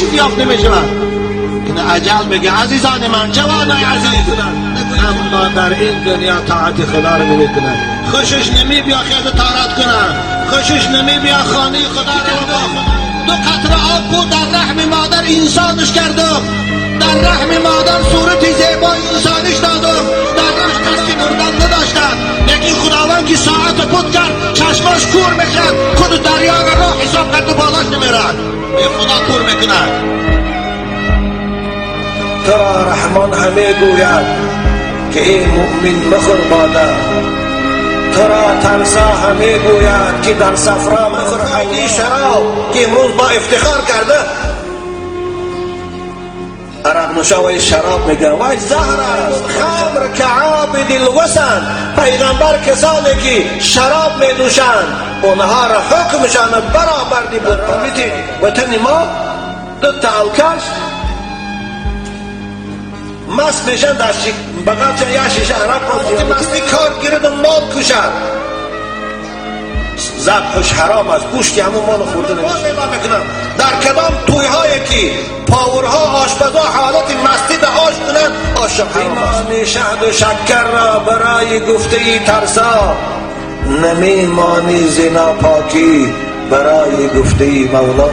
چیز یافت نمیشود. این اجل میگه عزیزان من، جوانای عزیز، اما در این دنیا طاعت خدا رو نمیکنه، خوشش نمی بیا خیز طاعت کنه، خوشش نمی بیا خانه خدا رو با دو قطره آب بود در رحم مادر انسانش کردم، در رحم مادر صورت زیبای انسانش دادم، در رحم قصد مردن نداشتن، لیکن خداوند که ساعت بود کرد چشماش کور میشد، خود دریا را راه حساب کرد و بالاش نمیرد، به خدا کور میکند. تو را رحمان همه گوید که ای مؤمن مخور باده، تو را ترسا همه گوید که در صفرا مخور حدی شراب که امروز با افتخار کرده عرق نوشا وی شراب میگن، وای زهر است. خمر که عابد الوثن، پیغمبر کسانی که شراب میدوشند اونها را حکمشان برآوردی بود. وطن ما دو تا الکش مست میشن در بغل یا شیشه عرق که مستی کار گیرد و مال کشد، ذبحش حرام است، گوشتی همون مال خورده نمیشه. در کدام تویهایی که پاورها آشپزها حالت مستی در آش کنند، آش حرام است. شهد و شکر را برای گفته ای ترسا، نمی مانی زنا پاکی برای گفته ای مولا.